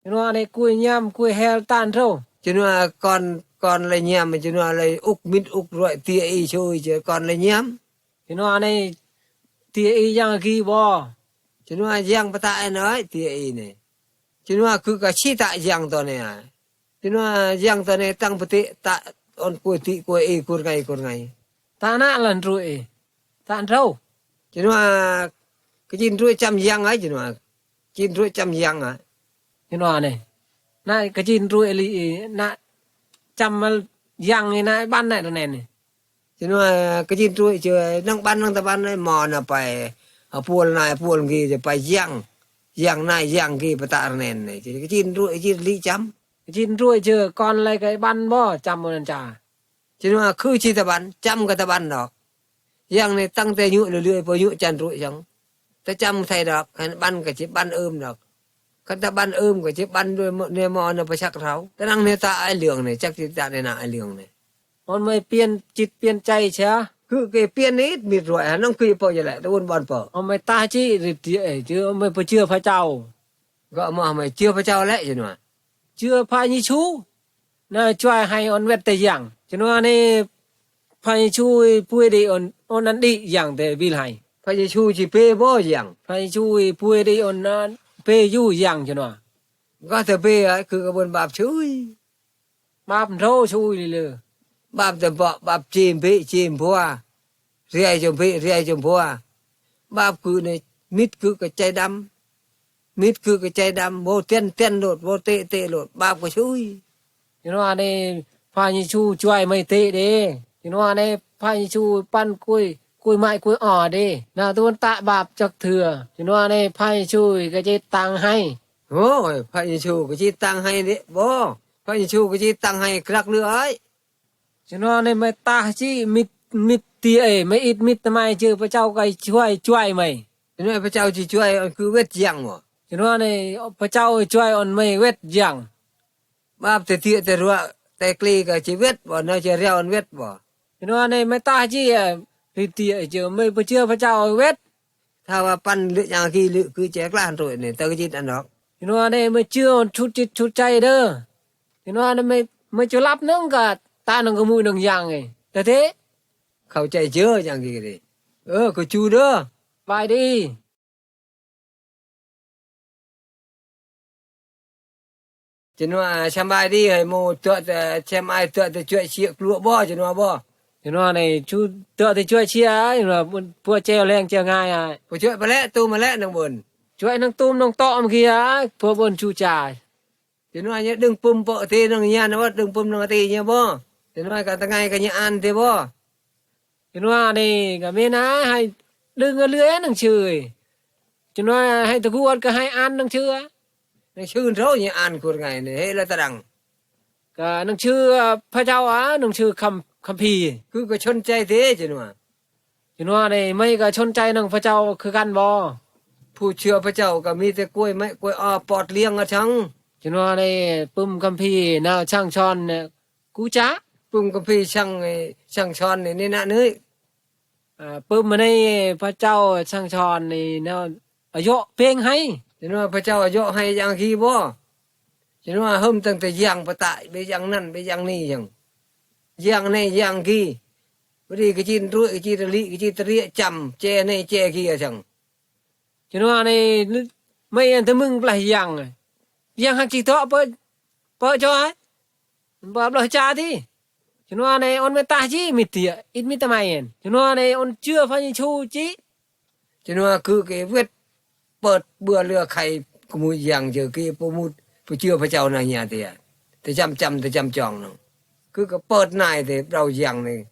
Chnuwa anei kui ñam, kui hel tan râu. Chnuwa kon, kon lei ñam, chnuwa lei uk mit uk ruai tia i chui je kon lei ñam. Chnuwa anei tia i yang ki bo. Chnuwa yang pata en oi tia i ne. Chnuwa ku ka chi ta yang to ne ai. Chnuwa yang to ne tang pati ta on kui ti kui i kur ngai kur ngai. Ta na lan rui. Tan râu. Chnuwa ka chin rui cham yang ai chnuwa. Chin rui cham yang ai. Chnuwa ne. Na ka chin rui li na cham mal yang ni na ban na to ne ni. Chnuwa ka chin rui che nang ban nang ta ban ai mo na pai. A pual na pual ngi je pai yang. Yang na yang ngi pata nen ne. Ka chin rui chin li cham. Ka chin rui che kon lai ka ban bo cham mo nan cha. Chnuwa ku chi ta ban, cham ka ta ban dok. Yang ne tang te ñu le le po ñu chan rui chang. Ta cham thai dok, kan ban ka chi ban um dok. Kan ta ban um ka chi ban dui ne mo na pa chak râu. Ta nang ne ta ai liang ne, chak chi ta ne na ai liang ne. On mai pien chit pien chai cha. Ku ke pien ni mit ruai ha, nang ku po je le, ta un bon po. On mai ta chi ri ti e, je on mai po chua pha chau. Ga ma mai chua pha chau le, chnuwa. Chua pha ni chu. Na chuai hai on wet te yang. Chnuwa ne pha ni chu pui di on, on an di yang te bil hai. Pha ni chu chi pe bo yang. Pha ni chu pui di on an pe yu yang chnuwa. Ga te pe ai ku ka bon bap chui. Bap râu chui li le. Bap te bo, bap chim pe chim bua. Riai chom pe riai chom bua. Bap ku ne mit ku ka chai dam. Mit ku ka chai dam, bo tien tien lot, bo te te lot, bap ka chui. Chnuwa ne pha ni chu chuai mai te de. Chnuwa ne pha ni chu pan kui, kui mai kui o de. Na tuan ta bap chak thua. Chnuwa ne pha ni chu ka chi tang hai. Oi, pha ni chu ka chi tang hai de. Bo, pha ni chu ka chi tang hai krak lu ai. Chnuwa ne mai ta chi mit, mit ti e, mai it mit ta mai che pa chau ka chuai, chuai mai. Chnuwa pa chau chi chuai on ku wet yang bo. Chnuwa ne pa chau chuai on mai wet yang. Bap te ti te rua te kli ka chi wet bo, na che riau on wet bo. Chnuwa ne mai ta chi e, ri ti e che mai pa chua pa chau wet. Tha wa pan le yang ki le ku che klan rui ne, ta ka chi tan dok. Chnuwa ne mai chua on chut chit chut chai de. Chnuwa ne mai, mai chu lap nang ka ta nang ka mui nang yang e. Ta te. Khau chai che yang ki de. Ơ, ku chu de. Bai di. Chnuwa, sambay di hai mo tua te, sem ai tua te chuai sia klua bo, chnuwa bo. Chnuwa ne chu tua te chuai sia ai, chnuwa pua cheo leng cheo ngai ai. Pua chuai pa le, tu ma le nang bon. Chuai nang tum nang to ma ki ai, pua bon chu chai. Chnuwa ne dưng pum po te nang ña na wa dưng pum nang te ña bo. Chnuwa ka ta ngai ka ña an te bo. Chnuwa ne ka me na hai dưng a lưới nang chui. Chnuwa hai ta kuat ka hai an nang chui. Nang chui râu ña an kur ngai ne, he la ta dang. Ka nang chui pa chau a, nang chui kham, kham phi. Ku ka chon chai te chnuwa. Chnuwa ne mai ka chon chai nang pa chau ku kan bo. Phu chua pa chau ka mi te kui mai kui a pot liang a chang. Chnuwa ne pum kham phi na chang chon ne. Ku cha, pum kham phi chang, chang chon ne, ne na ne. A, pum ma ne pa chau chang chon ne na a yo peng hai. Chnuwa pa chau a yo hai yang ki bo. Chnuwa hum tang te yang pa ta, be yang nan, be yang ni yang. Yang ne yang ki. Bri ka chin rui, ka chin li, ka chin ri cham, che ne che ki a chang. Chnuwa ne mai an te mung plah yang. Yang hak chi to pa, pa chau ai. Ba blah cha ti. Chnuwa ne on me ta chi mit ti, it mit ta mai en. Chnuwa ne on chua pha ni chu chi. Chnuwa ku ke wet pet bua lua khai ku mu yang je ki pu mut pu chua pa chau na nya ti. Te cham cham, te cham chong no. Ku ke pet nai te brau yang ne.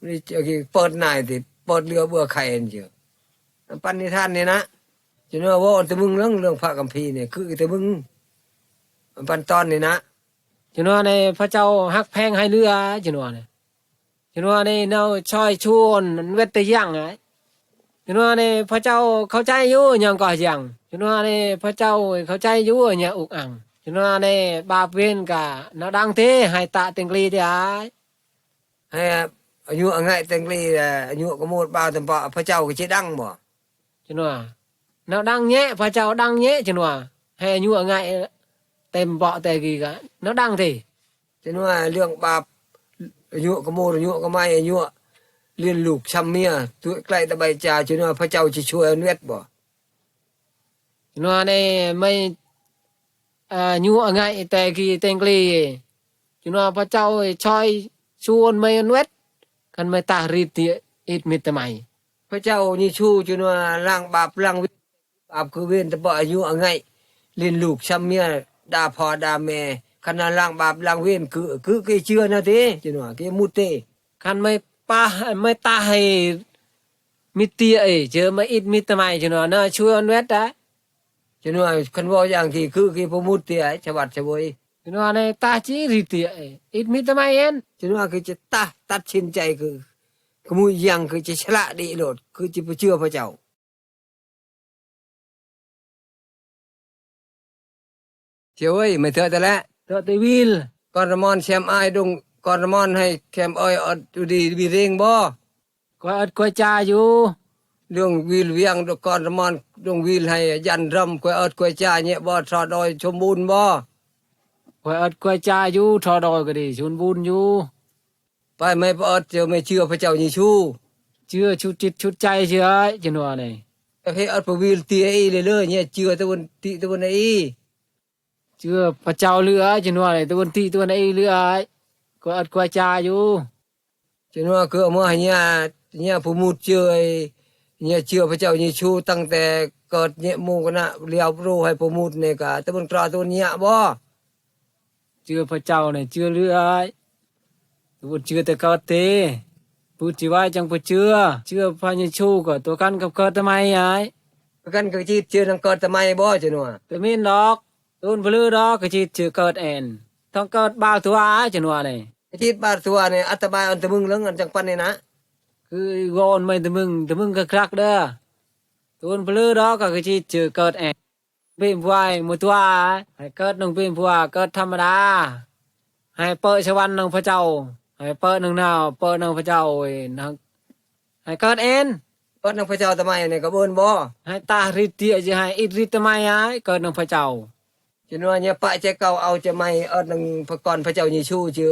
Ni ki pet nai te pet lua bua khai en je. Pan ni than ni na. Chnuwa wo te mung lung, lung pha kham phi ne, ku te mung. Pan ton ni na. Chnuwa ne pa chau hak pheng hai lua, chnuwa ne. Chnuwa ne nau choi chun wet te yang ai. Chnuwa ne pa chau khau chai yu yang ko yang. Chnuwa ne pa chau khau chai yu nya uk ang. Chnuwa ne ba pen ka nau dang te hai ta teng kli te ai. Hai a ñu a ngai teng kli, a ñu ka mut ba tem pa pa chau ka chi dang bo. Chnuwa. Nau dang nye, pa chau dang nye, chnuwa. Hai a ñu a ngai, ເຕັມເບາະແຕ່ກີ້ກະໜ້ອຍດັງເດ. ຈະວ່າເລື່ອງບາບ ອາຍຸກະໂມດ ອາຍຸກະໄມ ອາຍຸລ້ຽງລູກຊ້ຳເມຍ ຕົວໃກ້ຕະໄບຈາ ຈະວ່າພະເຈົ້າຊິຊ່ວຍອັນເວັດບໍ່? ຈະວ່າໃນໄມ ອາຍຸອາໄງແຕ່ກີ້ເຕັງກະລີ ຈະວ່າພະເຈົ້າຊ່ອຍຊວນໄມອັນເວັດ ຄັນໄມຕາຮີດຕິອິດມິດຕະໄມ. ພະເຈົ້າເຢຊູ ຈະວ່າລ້າງບາບລ້າງເວນ ບາບຄືເວນຕະເບາະອາຍຸອາໄງ ຫຼິ້ນລູກຊ້ຳເມຍ ດ່າພໍ່ດ່າແມ່ ຄັນວ່າລ້າງບາບລ້າງເວນ ຄື ຄື ຄືເຈື່ອນະເຕ ຈະວ່າຄືມຸດເຕ. ຄັນໄມປາ ໄມຕາໃຫ້ມິດເຕຍເອີຍ ເຈີມາອິດມິດຕະໄມ ຈະວ່ານະ ຊ່ວຍອັນເວັດດາ ຈະວ່າຄັນເວົ້າຢ່າງທີ່ຄື ຄືບໍ່ມຸດເຕຍ ສະຫວັດສະຫວຍ ຈະວ່າໃນຕາຈີຣີເຕຍເອີຍ ອິດມິດຕະໄມເອັນ ຈະວ່າຄືຈະຕາຕັດສິນໃຈ ຄື ຄືໝູ່ຢ່າງ ຄືຈະສະຫຼະດີໂລດ ຄືຈະບໍ່ເຈື່ອພະເຈົ້າ. ເຈົ້າເອີຍ ມາເຖາະແຕ່ລະ ເຖາະແຕ່ວິລ ກອນຕະມອນແຊມອາຍດົງ ກອນຕະມອນໃຫ້ແຄມເອີຍ ອອດຢູ່ດີມີເຮງບໍ່? ກວຍເອິດກວຍຈາຢູ່ ເລື່ອງວິລວຽງ ກອນຕະມອນດົງວິລ ໃຫ້ຢັນຣຳ ກວຍເອິດກວຍຈາແຍະບໍ່ ທໍ່ດອຍສົມບູນບໍ່? ກວຍເອິດກວຍຈາຢູ່ ທໍ່ດອຍກະດີສົມບູນຢູ່. ໄປແມ່ປະເອິດ ເຈົ້າແມ່ເຈື່ອພະເຈົ້າເຢຊູ ເຈື່ອຊຸດຈິດຊຸດໃຈເຊື່ອ ຈະວ່າໃນ ແຕ່ເພເອິດປະວິລຕີອີເລີຍເລີຍ ເຈື່ອຕາເວັນຕິຕາເວັນອີ ເຈື່ອພະເຈົ້າເລີຍ ຈະວ່າໃນ ຕາເວັນຕິຕາເວັນອີເລີຍ ກວຍເອິດກວຍຈາຢູ່ ຈະວ່າຄືເອົາມາໃຫ້ຍາ ຍາຜູ້ມຸດເຈີ ຍາເຈື່ອພະເຈົ້າເຢຊູ ຕັ້ງແຕ່ເກີດເຍະໂມກະນະລຽວໂຣໃຫ້ຜູ້ມຸດນີ້ກະຕາເວັນກຣາຕາເວັນຍະບໍ່? ເຈື່ອພະເຈົ້ານີ້ເຈື່ອເລີຍ ຕາບຸນເຈື່ອແຕ່ເກີດເຕ ປູດຊິໄວ້ຈັ່ງບໍ່ເຈື່ອ ເຈື່ອພະເຢຊູກໍຕົວກັນກັບເກີດແຕ່ໃໝ່ອ້າຍ ຕົວກັນກັບກະຈີດເຈື່ອນຳເກີດແຕ່ໃໝ່ບໍ່ ຈະວ່າ ແຕ່ແມ່ນດອກ ຕາບຸນບໍ່ເລີດອກ ກະຈີດເຈື່ອເກີດແອນ ຕ້ອງເກີດບາດຕົວ ຈະວ່ານີ້ ກະຈີດບາດຕົວນີ້ ອັດຕະບາຍອັນຕະມຶງເລິງອັນຈັ່ງປັນນີ້ນະ ຄືວອນໄມຕະມຶງ ຕະມຶງຄັກໆເດີ ຕາບຸນບໍ່ລືດອກ ກະກະຈີດເຈື່ອເກີດແອນ ເປັນຜູ້ໃຫຍ່ໝູ່ຕົວ ໃຫ້ເກີດໜຶ່ງເປັນຜູ້ວ່າເກີດທຳມະດາ ໃຫ້ເປີດສະຫວັນນຳພະເຈົ້າ ໃຫ້ເປີດໜຶ່ງນາວ ເປີດນຳພະເຈົ້າ ໂອ້ຍ ໃຫ້ເກີດເອງ ເກີດນຳພະເຈົ້າຕະໄມນີ້ກະເບິ່ນບໍ່ ໃຫ້ຕາລິດເຕຍ ຊິໃຫ້ອິດລິດຕະໄມ ໃຫ້ເກີດນຳພະເຈົ້າ ຈະວ່າຍາປະຈາເກົ່າເອົາຈະໃໝ່ ເອີ້ນນຳພະກອນພະເຈົ້າເຢຊູ ເຈີ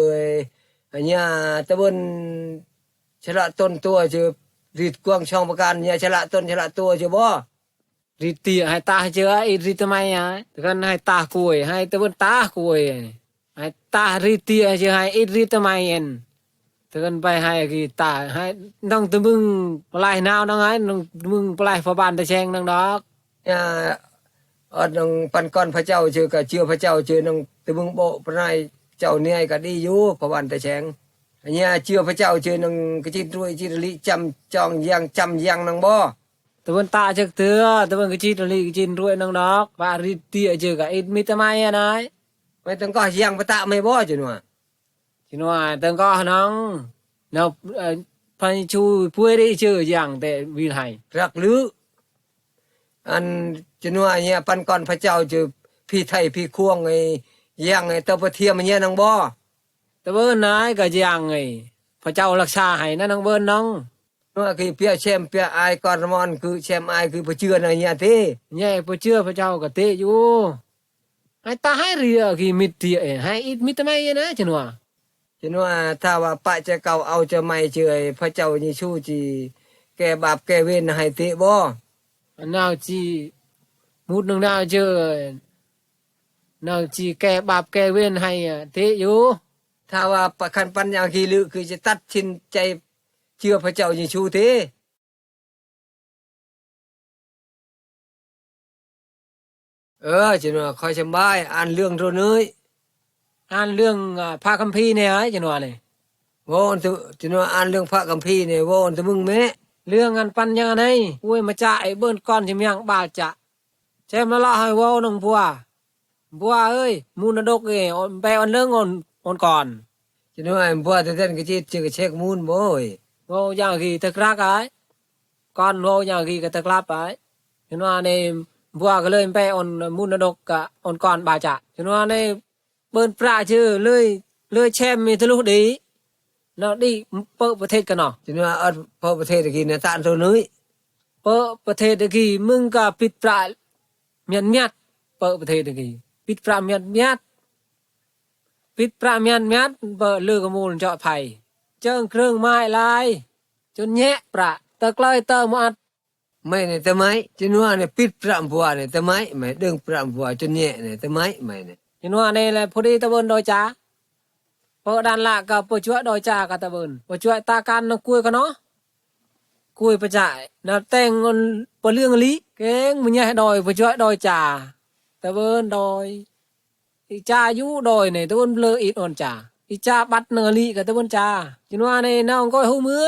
ຍາຕະເບິ່ນ ຊະລະຕົນຕົວ ເຈີ ລິດກວ້າງຊ່ອງປະການ ຍາຊະລະຕົນຊະລະຕົວ ເຈີບໍ່ ລິດເຕຍໃຫ້ຕາເຈີ ອິດລິດຕະໄມ ຕະກັນໃຫ້ຕາກວຍ ໃຫ້ຕະເບິ່ນຕາກວຍ ໃຫ້ຕາລິດເຕຍ ເຈີໃຫ້ອິດລິດຕະໄມ ເອັນ ຕະກັນໄປໃຫ້ກີຕາ ໃຫ້ນ້ອງຕະມຶງປະໄລນາວນາງ ໃຫ້ນ້ອງຕະມຶງປະໄລພະບານຕາແຊງນາງດອກ ຍາ ອອດນ້ອງປັນກອນພະເຈົ້າ ເຈີກະເຈື່ອພະເຈົ້າ ເຈີນ້ອງຕະມຶງໂບະປະໄລເຈົ້າເນຍກະດີຢູ່ ພະບານຕາແຊງ ຍາເຈື່ອພະເຈົ້າ ເຈີນ້ອງກະຈິດຣວຍຈິດລິຈຳຈອງຢ່າງຈຳຢ່າງນາງບໍ່ ຕະເບິ່ນຕາຈັກເທື່ອ ຕະເບິ່ນກະຈິດອະລີກະຈິນລວຍນອງດອກ ບາຣິດເຕຍເຈີກະອິດມິດຕະໄມອະນາຍ ໄປຕັງກໍຍ່າງປະຕະໄມບໍ່ ຈະໜວາ ຈະໜວາ ຕັງກໍນອງ ນອກ ເອີ ພະເຢຊູ ປວຍໄດ້ເຈີຢ່າງແຕ່ວິໄລ ລັກລື ອັນ ຈະໜວາ ເຍ ປັນກ່ອນພະເຈົ້າ ເຈີ ຜີໄທຜີຂວງ ໄອ້ ຢ່າງ ໄອ້ ເຕົາປະທຽມ ເຍ ນອງບໍ່ ຕະເບິ່ນນາຍກະຢ່າງ ໄອ້ ພະເຈົ້າລັກສາໃຫ້ນະ ນອງເບິ່ນນອງ ນວາຄືເປຍແຊມເປຍອາຍກ່ອນມອນ ຄືແຊມອາຍຄືບໍ່ເຈື່ອນະຍາເຕ ແຍບໍ່ເຈື່ອພະເຈົ້າກະເຕະຢູ່ ໃຫ້ຕາໃຫ້ເຣຍຄືມິດເຕຍ ໃຫ້ອິດມິດຕະໄມນະ ຈະນວາ ຈະນວາ ຖ້າວ່າປະຈະເກົ່າເອົາຈະໃໝ່ເຈີຍ ພະເຈົ້າເຢຊູຊິແກ້ບາບແກ້ເວນໃຫ້ເຕະບໍ່ ນາວຊິມຸດນາງນາວເຈີຍ ນາວຊິແກ້ບາບແກ້ເວນໃຫ້ເຕະຢູ່ ຖ້າວ່າປະຄັນປັນຢ່າງທີ່ລືຄືຈະຕັດສິນໃຈ ເຊື່ອພະເຈົ້າເຢຊູເຕ ເອີ ຈະນວາ ຂ້ອຍສຳບາຍ ອ່ານເລື່ອງໂຕເນີຍ ອ່ານເລື່ອງ ອາ ພະຄຳພີແດ່ ຈະນວາ ນີ້ ເວົ້າອັນ ຈະນວາ ອ່ານເລື່ອງພະຄຳພີແດ່ ເວົ້າອັນຕະມຶງແມ້ ເລື່ອງອັນປັນຍັງໃນ ໂອ້ຍ ມາຈະ ໄອ້ເບິ່ນກ່ອນ ຈະມຽງບາຈະ ແຊມລະລະໃຫ້ເວົ້ານຳຜົວ ຜົວເອີຍ ມູນນະດົກເອີຍ ແປອອນເລິງອອນ ອອນກ່ອນ ຈະໜ່ວຍ ຜົວແທ້ໆ ກະຈິດ ຈະກະເຊັກມູນບໍ່ເອີຍ ເວົ້າຢ່າງທີ່ຕະກລັກອາຍ ກ່ອນເວົ້າຢ່າງທີ່ກະຕະກລັບອາຍ ຈະໜ່ວຍ ໃນຜົວກະເລີຍແປອອນ ມູນນະດົກກະອອນກ່ອນບາຈະ ຈະໜ່ວຍ ໃນ ເບິ່ນປະເຈີເລີຍ ເລີຍແຊມມີທະລຸດີ ນະດີ ເປີປະເທດກະເນາະ ຈະໜ່ວຍ ເປີປະເທດຕະກີ້ນະຕານໂຕໜ້ອຍ ເປີປະເທດຕະກີ້ ມຶງກະປິດປະ ມຽນມຽດ ເປີປະເທດຕະກີ້ ປິດປະມຽດມຽດ ປິດປະມຽດມຽດ ເບີເລືອກະມູນເຈາະໄພ ເຈີງເຄື່ອງໝາຍຫຼາຍ ຈົນແຍະປະ ຕະເກລີຍເຕີມອັດ ໄມ້ໃນຕະໄມ້ ຈະນົວໃນປິດປະມາເນຕະໄມ້ ໄມ້ດຶງປະມາຈົນແຍະໃນຕະໄມ້ ໄມ້ໃນ ຈະນົວໃນແລະ ພໍດີຕະເບີນດອຍຈາ ເປີດດ້ານລະກະປະຈວຍດອຍຈາກະຕະເບີນ ປະຈວຍຕາກັນນະກວຍກະນໍ ກວຍປະຈາຍນະແຕ່ງປະເລື່ອງລີ ແກງມະຍາດອຍ ປະຈວຍດອຍຈາ ຕະເບີນດອຍ ອີຈາຢູ່ດອຍໃນຕະເບີນເບລີອີດອ່ອນຈາ ອີຈາບັດນະລີກະຕະເບີນຈາ ຈະນົວໃນນາງກອຍຮູ້ເມືອ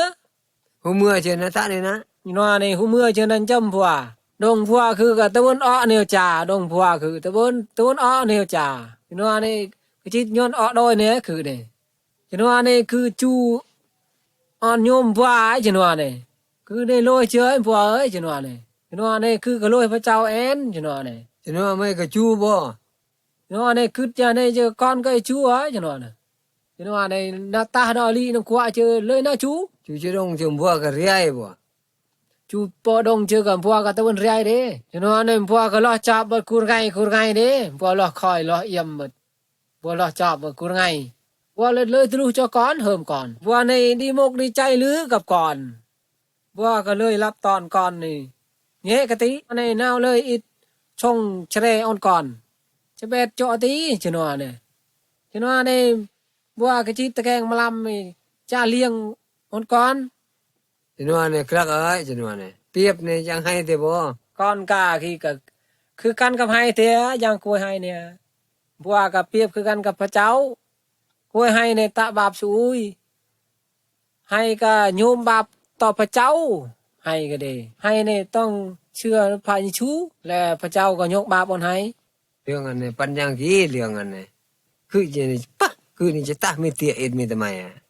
ຮູ້ເມືອເຊີນນະຕະນີ້ນະ ຈະນົວໃນຮູ້ເມືອເຊີນນັ້ນຈຳພວ ດົງພວຄືກະຕະເບີນອອກແນວຈາ ດົງພວກະຄືຕະເບີນ ຕະເບີນອອກແນວຈາ ຈະນົວໃນກະຈິດຍອນອອກດອຍແນຄືເດ ຈະນົວໃນຄືຈູອ່ອນໂຍມພວ ຈະນົວໃນ ຄືໃນໂລຍເຈີຍພວເອີຍ ຈະນົວໃນ ຈະນົວໃນຄືກະໂລຍພະເຈົ້າແອນ ຈະນົວໃນ ຈະນົວໄມ້ກະຈູບໍ ຈະນົວໃນຄຶດຈະໃນເຈີກ່ອນກະຈູເອີຍ ຈະນົວໃນ ຈະນົວໃນນະຕາດອລີນະກວະເຈີເລີຍນະຈູ ຈູຈະດົງເຈີມພວກະເຣຍບໍ ຈູປໍດົງເຈີກະພວກະຕະເບີນເຣຍເດ ຈະນົວໃນພວກະລອດຈອບເບີກູໄງກູໄງເດ ພວກລອດຄອຍລອດອຽມເບີ ບົວລອດຈອບເບີກູໄງ ບົວເລີດເລີຍທະລຸຈອກອນເຫີມກ່ອນ ບົວໃນດີມົກດີໃຈລືກັບກ່ອນ ບົວກະເລີຍລັບຕອນກ່ອນນີ້ ແຍະກະຕິໃນນາວເລີຍອິດຊົງຊະແລອອນກ່ອນ ຈະແບດເຈາະຕີຈະນົວໃນ ຈະນົວໃນບົວກະຈິດຕະແກງມະລຳນີ້ ຈາລ້ຽງອອນກ່ອນ ຈະນົວໃນກະລັກເອີຍ ຈະນົວໃນປຽບໃນຈັ່ງໄຫ້ແຕ່ບໍ ກ່ອນກະຄືກະ ຄືກັນກັບໄຫ້ແທ້ ຢ່າງກວຍໄຫ້ເນຍ ບົວກະປຽບຄືກັນກັບພະເຈົ້າ ກວຍໄຫ້ໃນຕະບາບສະອຸຍ ໄຫ້ກະໂຍມບາບຕໍ່ພະເຈົ້າ ໄຫ້ກະເດ ໄຫ້ໃນຕ້ອງເຊື່ອພະເຢຊູ ແລະ ພະເຈົ້າກະຍົກບາບອອນໄຫ້ ເລື່ອງອັນນີ້ປັນຍັງກີເລື່ອງອັນນີ້ ຄືຈະນີ້ປະ ຄືນີ້ຈະຕະມີເຕຍເອັດມີຕະໄມອະ